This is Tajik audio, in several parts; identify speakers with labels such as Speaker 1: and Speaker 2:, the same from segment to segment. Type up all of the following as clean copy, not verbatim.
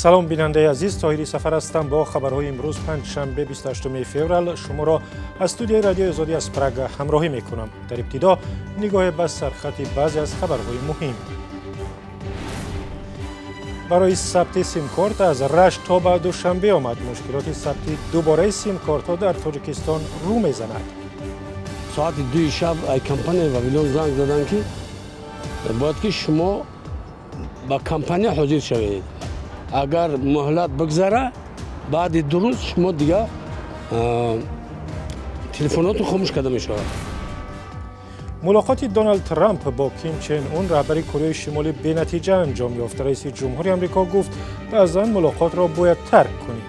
Speaker 1: Салом бинандаи азиз, Тоҳири Сафар ҳастам бо хабарҳои имрӯз панҷшанбе 28 феврал. Шуморо аз студияи радиои Озодӣ аз Прага ҳамроҳӣ мекунам. Дар ибтидо нигоҳе ба сархати баъзе аз хабарҳои муҳим. Барои сабти симкорт аз Рашт то ба Душанбе омад. Мушкилоти сабти дубораи симкортҳо дар Тоҷикистон рӯ мезанад.
Speaker 2: Соати 2 шаб ай компанияи Вавилон занг заданд, ки бояд ки шумо ба компания ҳозир шавед. Агар муҳлат бигзара, баъди 2 рӯз шумо дига телефонотон хомӯш карда мешавад.
Speaker 1: Мулоқоти Доналд Трамп бо Ким Чен Ун, раҳбари Кореяи Шимолӣ, бенатиҷа анҷом ёфт. Раиси ҷумҳури Амрико гуфт, баъзан мулоқотро бояд тарк кунӣ.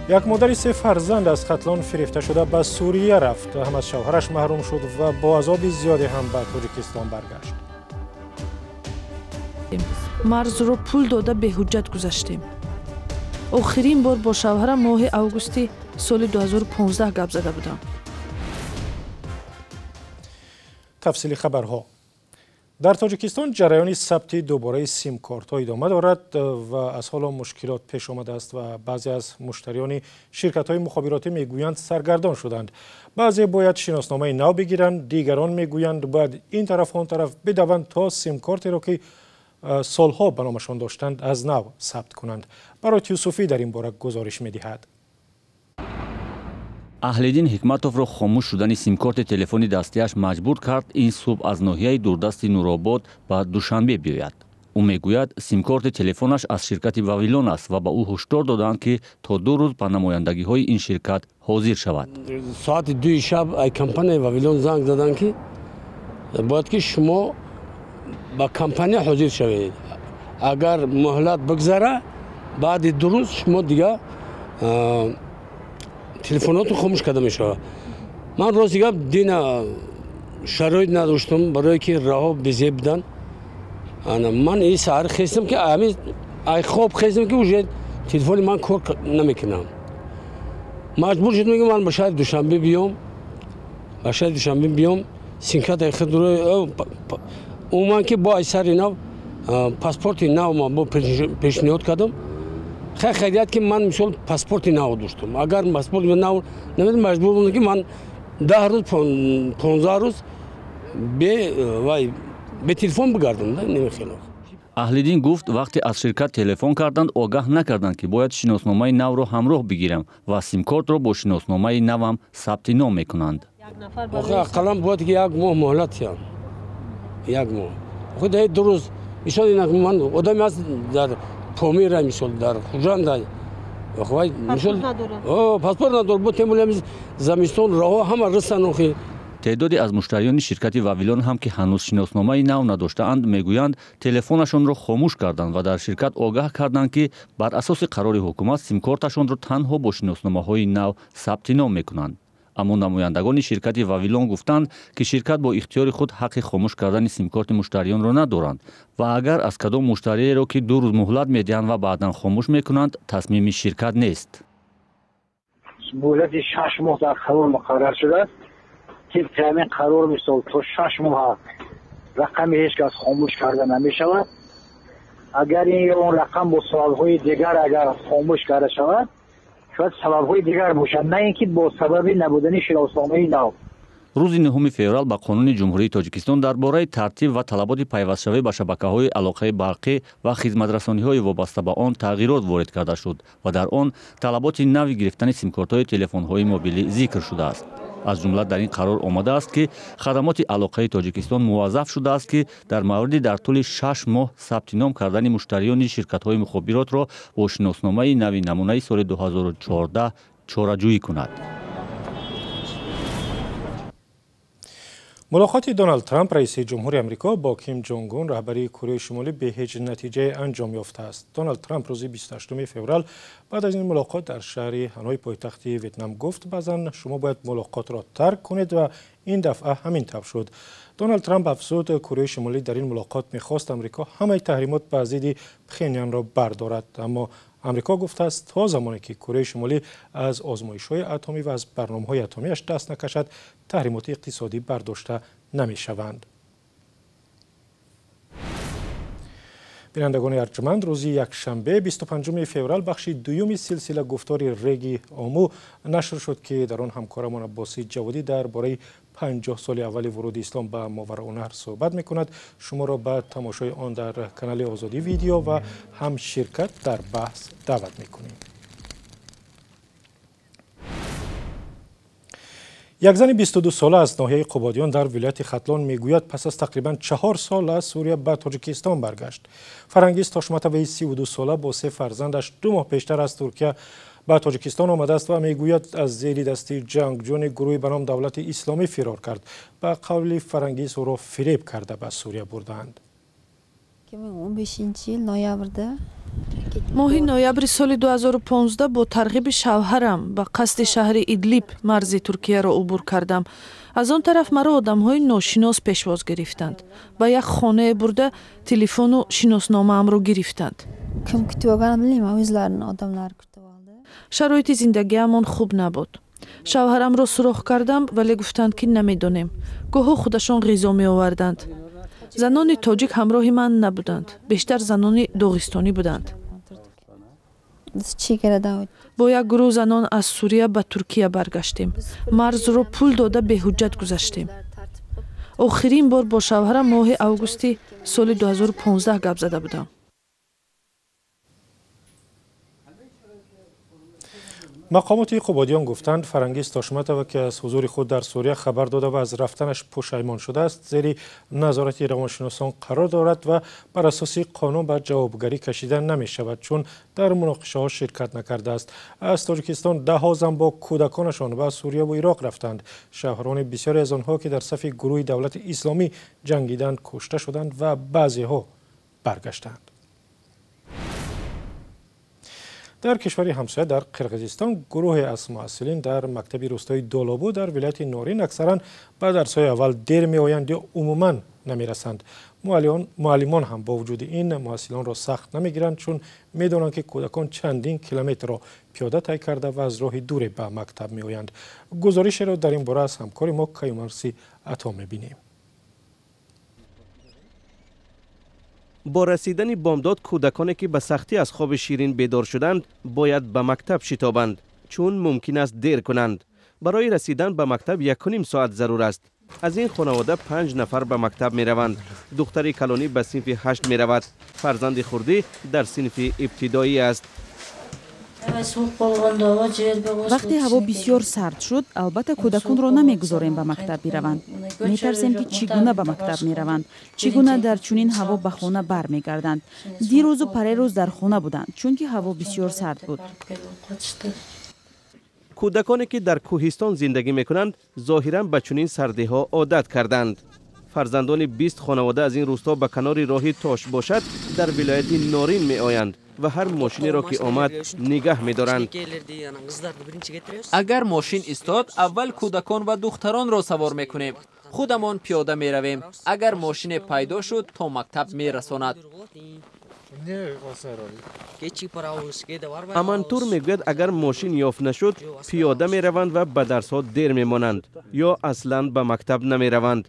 Speaker 1: Як модари 3 фарзанд аз Хатлон фирефта шуда ба Сурия рафт. Ҳам аз шавҳараш маҳрум шуд ва бо азоби зиёде ҳам ба Тоҷикистон баргашт.
Speaker 3: Марзро пул дода беҳуҷҷат гузаштем. Охирин бор бо шавҳарам моҳи августи соли 2015 гап зада будам.
Speaker 1: Тафсили хабарҳо. Дар Тоҷикистон ҷараёни сабти дубораи симкортҳо идома дорад ва аз ҳоло мушкилот пеш омадааст ва баъзе аз муштариёни ширкатҳои мухобиротӣ мегӯянд саргардон шуданд. Баъзе бояд шиносномаи нав бигиранд, дигарон мегӯянд бояд ин тараф он тараф бидаванд то симкортеро ки солҳо ба номашон доштанд аз нав сабт кунанд. Барот Юсуфӣ дар ин бора гузориш медиҳад.
Speaker 4: Аҳлиддин Ҳикматовро хомӯш шудани симкорти телефони дастиаш маҷбур кард ин субҳ аз ноҳияи дурдасти Нуробод ба Душанбе биёяд. Ӯ мегӯяд, симкорти телефонаш аз ширкати Вавилон аст ва ба ӯ ҳушдор доданд, ки то 2 рӯз ба намояндагиҳои ин ширкат ҳозир шавад.
Speaker 2: Соати 2 шаб ай компанияи Вавилон занг заданд, ки бояд ки шумо ба компания ҳозир шавед. Агар муҳлат бигзара, баъди 2 рӯз шумо дига телефонотон хомӯш карда мешавад. Ман рости гап дина шароит надоштам, барое ки раҳо безеб буданд. Ман ин саҳар хестам, ки ай хоб хестам, ки уже телефони ман кор намекунам. Маҷбур шудам, ки ман ба шаҳри Душанбе биём, ба шаҳри Душанбе биём, симкарта худро умуман ки бо ай сари нав паспорти нав ман бо пешниҳод кардам. Хай хайрият ки ман мисол паспорти нав доштам. Агар паспорти нав намедонам, маҷбур будам, ки ман 10 рӯз 15 рӯз бе телефон бигардам. Намехело.
Speaker 4: Аҳлиддин гуфт, вақте аз ширкат телефон карданд, огаҳ накарданд, ки бояд шиносномаи навро ҳамроҳ бигирам ва симкортро бо шиносномаи навам сабти ном мекунанд.
Speaker 2: Охи ақаллан бояд ки 1 моҳ муҳлат диҳам. 1 моҳ. Охи дар 2 рӯз мисол инак ман одаме аст дар Помира, мисол дар Хуҷанд, мисол паспорт надорад, бо тем более замистон роҳҳо ҳама расан. Охи
Speaker 4: теъдоде аз муштариёни ширкати Вавилон ҳам, ки ҳанӯз шиносномаи нав надоштаанд, мегӯянд телефонашонро хомӯш карданд ва дар ширкат огаҳ карданд, ки бар асоси қарори ҳукумат симкорташонро танҳо бо шиносномаҳои нав сабти ном мекунанд. Аммо намояндагони ширкати Вавилон гуфтанд, ки ширкат бо ихтиёри худ ҳаққи хомӯш кардани симкорти муштариёнро надоранд ва агар аз кадом муштариеро, ки 2 рӯз муҳлат медиҳанд ва баъдан хомӯш мекунанд, тасмими ширкат нест.
Speaker 5: Муҳлати 6 моҳ дар қарор муқаррар шудааст. Тибқи ҳамин қарор мисол то 6 моҳ рақами ҳеҷ кас хомӯш карда намешавад. Агар ин ё он рақам бо сабабҳои дигар агар хомӯш карда шавад, шояд сабабҳои дигар бошад, на ин ки бо сабаби набудани шиносномаи нав.
Speaker 4: Рӯзи 9 феврал ба Қонуни Ҷумҳурии Тоҷикистон дар бораи тартиб ва талаботи пайвастшавӣ ба шабакаҳои алоқаи барқӣ ва хизматрасониҳои вобаста ба он тағйирот ворид карда шуд ва дар он талаботи нави гирифтани симкортҳои телефонҳои мобилӣ зикр шудааст. Аз ҷумла дар ин қарор омадааст, ки хадамоти алоқаи Тоҷикистон муваззаф шудааст, ки дар мавриди дар тӯли 6 моҳ сабти ном кардани муштариёни ширкатҳои мухобиротро бо шиносномаи нави намунаи соли 2014 чораҷӯӣ кунад.
Speaker 1: Мулоқоти Доналд Трамп, раиси ҷумҳури Амрико, бо Ким Ҷонг Ун, раҳбари Кореяи Шимолӣ, бе ҳеҷ натиҷае анҷом ёфтааст. Доналд Трамп рӯзи 28 феврал баъд аз ин мулоқот дар шаҳри Ҳаной, пойтахти Ветнам, гуфт, баъзан шумо бояд мулоқотро тарк кунед ва ин дафъа ҳамин тавр шуд. Доналд Трамп афзуд, Кореяи Шимолӣ дар ин мулоқот мехост Амрико ҳамаи таҳримот ба зидди Пхенянро бардорад, аммо Амрико гуфтааст, то замоне ки Кореяи Шимолӣ аз озмоишҳои атомӣ ва аз барномаҳои атомиаш даст накашад, таҳримоти иқтисодӣ бардошта намешаванд. Бинандагони арҷманд, рӯзи якшанбе 25 феврал бахши дуюми силсила гуфтори Реги Ому нашр шуд, ки дар он ҳамкорамон Аббоси Ҷаводӣ дар бораи 50 соли аввали вуруди ислом ба Мовароуннаҳр суҳбат мекунад. Шуморо ба тамошои он дар канали Озодӣ видео ва ҳам ширкат дар баҳс даъват мекунем. Як зани 22-сола аз ноҳияи Қубодиён дар вилояти Хатлон мегӯяд, пас аз тақрибан 4 сол аз Сурия ба Тоҷикистон баргашт. Фарангиз Тошматоваи 32-сола бо 3 фарзандаш 2 моҳ пештар аз Туркия ба Тоҷикистон омадааст ва мегӯяд, аз зери дасти ҷангҷӯни гурӯҳи ба ном Давлати Исломӣ фирор кард. Ба қавли Фарангиз, ӯро фиреб карда ба Сурия бурдаанд.
Speaker 6: 2015 yil noyabrda
Speaker 3: Моҳи ноябри соли 2015 бо тарғиби шавҳарам ба қасди шаҳри Идлиб марзи Туркияро убур кардам. Аз он тараф маро одамҳои ношинос пешвоз гирифтанд. Ба як хонае бурда телефону шиносномаамро гирифтанд.
Speaker 6: Kim kutib olganini bilmayman, o'zlarini odamlari kutib oldi.
Speaker 3: Шароити зиндагиамон хуб набуд. Шавҳарамро суроғ кардам, вале гуфтанд, ки намедонем. Гоҳо худашон ғизо меоварданд. Занони тоҷик ҳамроҳи ман набуданд, бештар занони доғистонӣ буданд.
Speaker 6: Biz chegaradan o'tdik.
Speaker 3: Бо як гурӯҳ занон аз Сурия ба Туркия баргаштем. Марзро пул дода беҳуҷҷат гузаштем. Охирин бор бо шавҳарам моҳи августи соли 2015 гап зада будам.
Speaker 1: Мақомоти Қубодиён гуфтанд, Фарангиз Тошматова, ки аз ҳузури худ дар Сурия хабар дода ва аз рафтанаш пушаймон шудааст, зери назорати равоншиносон қарор дорад ва бар асоси қонун ба ҷавобгарӣ кашида намешавад, чун дар муноқишаҳо ширкат накардааст. Аз Тоҷикистон даҳҳо зан бо кӯдаконашон ба Сурия ва Ироқ рафтанд. Шавҳарони бисёре аз онҳо, ки дар сафи гурӯҳи Давлати Исломӣ ҷангиданд, кушта шуданд ва баъзеҳо баргаштанд. Дар кишвари ҳамсоя дар Қирғизистон гурӯҳе аз муҳассилин дар мактаби рӯстои Долобу дар вилояти Норин аксаран ба дарсҳои аввал дер меоянд ё умуман намерасанд. Муаллимон ҳам бо вуҷуди ин муҳассилонро сахт намегиранд, чун медонанд, ки кӯдакон чандин километрро пиёда тай карда ва аз роҳи дуре ба мактаб меоянд. Гузоришеро дар ин бора аз ҳамкори мо Каюмарси Ато мебинем.
Speaker 7: Бо расидани бомдод кӯдаконе, ки ба сахтӣ аз хоби ширин бедор шуданд, бояд ба мактаб шитобанд, чун мумкин аст дер кунанд. Барои расидан ба мактаб 1,5 соат зарур аст. Аз ин хонавода 5 нафар ба мактаб мераванд. Духтари калонӣ ба синфи 8 меравад, фарзанди хурдӣ дар синфи ибтидоӣ аст.
Speaker 8: Вақте ҳаво бисёр сард шуд, албатта кӯдаконро намегузорем ба мактаб бираванд. Метарсем, ки чӣ гуна ба мактаб мераванд, чӣ гуна дар чунин ҳаво ба хона бармегарданд. Дирӯзу парерӯз дар хона буданд, чунки ҳаво бисёр сард буд.
Speaker 7: Кӯдаконе, ки дар кӯҳистон зиндагӣ мекунанд, зоҳиран ба чунин сардиҳо одат карданд. Фарзандони 20 хонавода аз ин рӯсто ба канори роҳи Тош бошад дар вилояти Норин меоянд ва ҳар мошинеро, ки омад, нигаҳ медоранд.
Speaker 9: Агар мошин истод, аввал кӯдакон ва духтаронро савор мекунем, худамон пиёда меравем. Агар мошине пайдо шуд, то мактаб мерасонад.
Speaker 7: Амантур мегӯяд, агар мошин ёфт нашуд, пиёда мераванд ва ба дарсҳо дер мемонанд ё аслан ба мактаб намераванд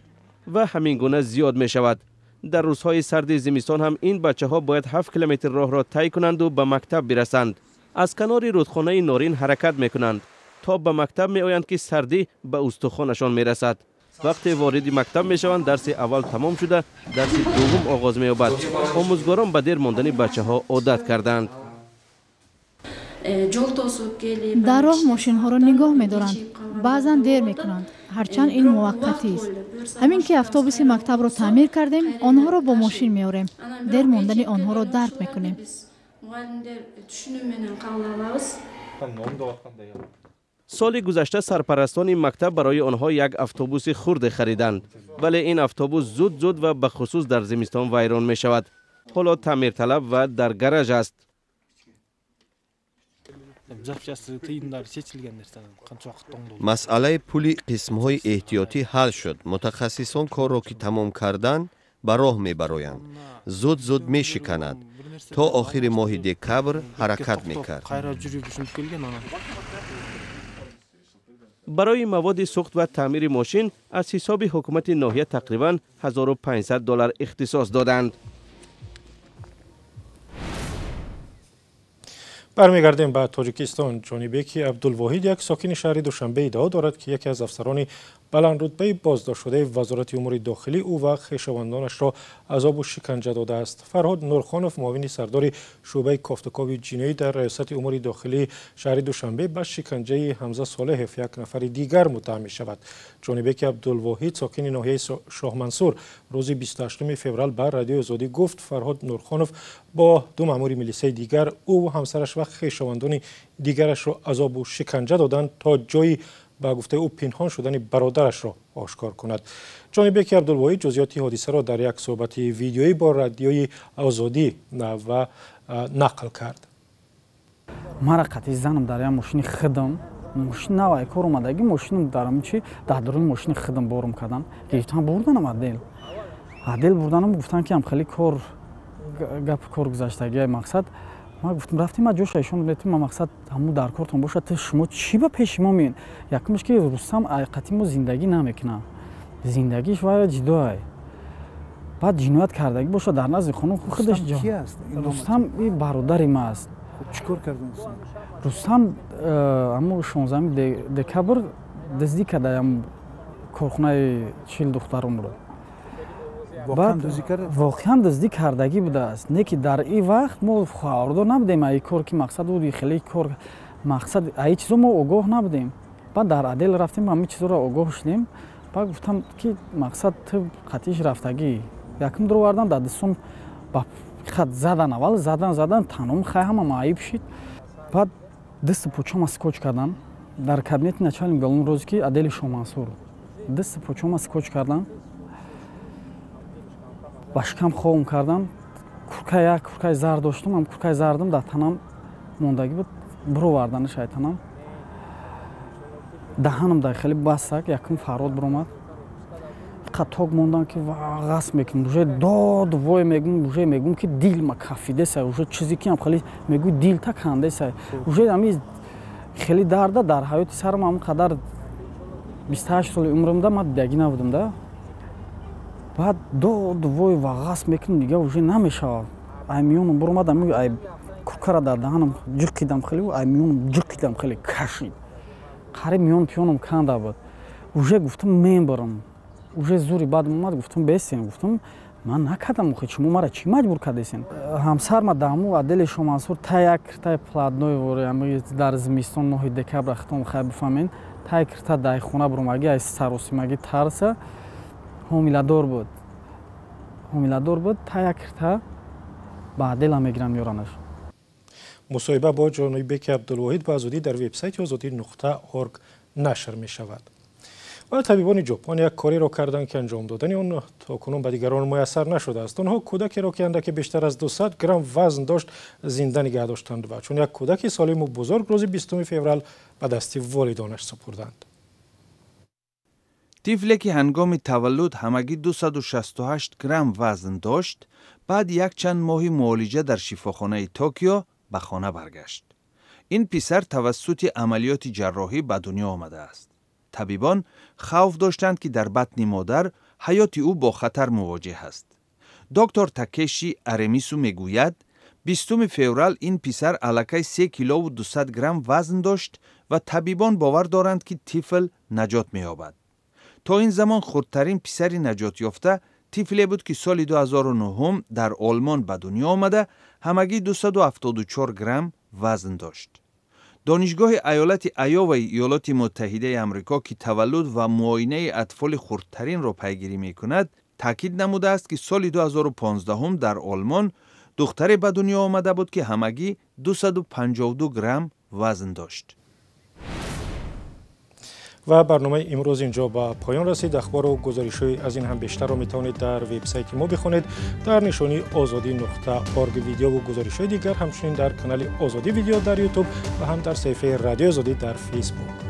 Speaker 7: ва ҳамин гуна зиёд мешавад. Дар рӯзҳои сарди зимистон ҳам ин бачаҳо бояд 7 километр роҳро тай кунанду ба мактаб бирасанд. Аз канори рӯдхонаи Норин ҳаракат мекунанд, то ба мактаб меоянд, ки сардӣ ба устухонашон мерасад. Вақте вориди мактаб мешаванд, дарси аввал тамом шуда, дарси дуввум оғоз меёбад. Омӯзгорон ба дер мондани бачаҳо одат кардаанд.
Speaker 10: Дар роҳ мошинҳоро нигоҳ медоранд, баъзан дер мекунанд, ҳарчанд ин муваққатист. Ҳамин ки автобуси мактабро таъмир кардем, онҳоро бо мошин меорем. Дер мондани онҳоро дарк мекунем.
Speaker 7: Соли гузашта сарпарастони мактаб барои онҳо як автобуси хурде хариданд, вале ин автобус зуд зуд ва бахусус дар зимистон вайрон мешавад. Ҳоло таъмирталаб ва дар гараж аст.
Speaker 11: Масъалаи пули қисмҳои эҳтиётӣ ҳал шуд. Мутахассисон корро ки тамом кардан, ба роҳ мебароянд. Зуд зуд мешиканад. То охири моҳи декабр ҳаракат мекард.
Speaker 7: Барои маводи сӯхт ва таъмири мошин аз ҳисоби ҳукумати ноҳия тақрибан 1500 доллар ихтисос доданд.
Speaker 1: Бармегардем ба Тоҷикистон. Ҷонибеки Абдулвоҳид, як сокини шаҳри Душанбе, иддао дорад, ки яке аз афсарони баландрутбаи боздоштшудаи Вазорати умури дохилӣ ӯ ва хешовандонашро азобу шиканҷа додааст. Фарҳод Нурхонов, муовини сардори шӯъбаи кофтукови ҷиноӣ дар Раёсати умури дохилии шаҳри Душанбе, ба шиканҷаи Ҳамза Солеҳев, як нафари дигар, муттаҳам мешавад. Ҷонибеки Абдулвоҳид, сокини ноҳияи Шоҳмансур, рӯзи 28 феврал ба Радиои Озодӣ гуфт, Фарҳод Нурхонов бо ду маъмури милисаи дигар ӯ, ҳамсараш ва хешовандони дигарашро азобу шиканҷа доданд, то ҷои ба гуфтаи ӯ пинҳон шудани бародарашро ошкор кунад. Ҷонибеки Абдулвоҳид ҷузъиёти ҳодисаро дар як суҳбати видеоӣ бо Радиои Озодӣ ва нақл кард.
Speaker 12: Мара қатъи занам дар як мошини хидам, мошин навай кор омадаги, мошинам дарам чи дар дуруни мошини хидам борум кардан, гирифтан бурданам отдел бурданам, гуфтан ки ам хеле кор гап кор гузаштагиай. Мақсад, ма гуфтам, рафтем, ма ҷоша ишон метим, ма мақсад, ҳамун дар кортон бошад, шумо чӣ ба пеши мо меен? Якумш ки Рустам қати мо зиндагӣ намекунад, зиндагиш вайра ҷидоай, баъд ҷиноят кардагӣ бошад дар назди хонум худаш. Рустам и бародари ма аст.
Speaker 13: Чӣ кор кард
Speaker 12: Рустам? Ҳамун 16 декабр дуздӣ карда корхонаи 40 духтаронро. Воқеан дуздӣ кардагӣ будааст, не ки дар ин вақт мо хабардор набудем аи кор, ки мақсад буд хеле кор, мақсад, аи чизо мо огоҳ набудем. Баъд дар отдел рафтем, ҳамин чизоро огоҳ шудем. Баъд гуфтам, ки мақсад, ту қатиш рафтагӣ. Якум дуровардан, дар дастон ба хат задан, аввал задан, задан, таном хай ҳама маъиб шид. Баъд дасту почома скотч кардан дар кабинети начальник уголовного розыска отдели Шоҳмансур, дасту почома скотч кардан, ба шикам ховм кардан. Курка, як куркаи зар доштум, ам куркаи зардам дар танам мондагӣ буд, бировардани шайтанам даҳанам дар хеле басак. Якум фарёд биромад, қаток мондан, ки ғасб мекунам, уже дод вой мегум, уже мегум, ки дилма кафидесай, уже чизе ки ам хеле мегӯй, дилта кандесай, уже ами хеле дарда. Дар ҳаёти сарам ам қадар 28 соли умрумда ман дидагӣ набудам да. Баъд дод вой ва ғасб мекунам, дига уже намешавад. Ай миёнам биромад, ами ай куркара дар даҳанам ҷиқидам хеле, ай миёнам ҷиқидам, хеле кашид, қариб миён пиёнам канда буд. Уже гуфтам, мебарам, уже зури бадам омад. Гуфтам, бесен, гуфтам, ман накардам, охи шумо мара чӣ маҷбур кардесен? Ҳамсарма даҳаму отдели Шоҳмансур та як киртаи платной вори, дар зимистон, моҳи декабр, хитом хай бифаҳмен, тай кирта дай хона буромаги, ай саросимаги тарса, ҳомиладор буд, ҳомиладор буд, та як кирта ба отдела мегирам, меёранаш.
Speaker 1: Мусоҳиба бо Ҷонибеки Абдулвоҳид ба зудӣ дар вебсайти озодӣ.орг нашр мешавад. Ва табибони Ҷопон як кореро карданд, ки анҷом додани он то кунун ба дигарон муяссар нашудааст. Онҳо кӯдакеро, ки андаке бештар аз 200 грамм вазн дошт, зинда нигаҳ доштанд ва чун як кӯдаки солиму бузург рӯзи 20 феврал ба дасти волидонаш супурданд.
Speaker 14: Тифле, ки ҳангоми таваллуд ҳамагӣ 268 грамм вазн дошт, баъд якчанд моҳи муолиҷа дар шифохонаи Токио ба хона баргашт. Ин писар тавассути амалиёти ҷарроҳӣ ба дунё омадааст. Табибон хавф доштанд, ки дар батни модар ҳаёти ӯ бо хатар мувоҷеҳ аст. Доктор Такеши Аремису мегӯяд, 20 феврал ин писар аллакай 3 килову 200 грамм вазн дошт ва табибон бовар доранд, ки тифл наҷот меёбад. То ин замон хурдтарин писари наҷотёфта тифле буд, ки соли 2009 дар Олмон ба дунё омада, ҳамагӣ 274 грамм вазн дошт. Донишгоҳи аёлати Айоваи Иёлоти Муттаҳидаи Амрико, ки таваллуд ва муоинаи атфоли хурдтаринро пайгирӣ мекунад, таъкид намудааст, ки соли 2015 дар Олмон духтаре ба дунё омада буд, ки ҳамагӣ 252 грамм вазн дошт.
Speaker 1: Ва барномаи имрӯз инҷо ба поён расид. Ахбору гузоришҳои аз ин ҳам бештарро метавонед дар вебсайти мо бихонед дар нишонии озодӣ.орг, видеову гузоришҳои дигар ҳамчунин дар канали Озодӣ Видео дар Ютуб ва ҳам дар саҳифаи Радиои Озодӣ дар Фейсбук.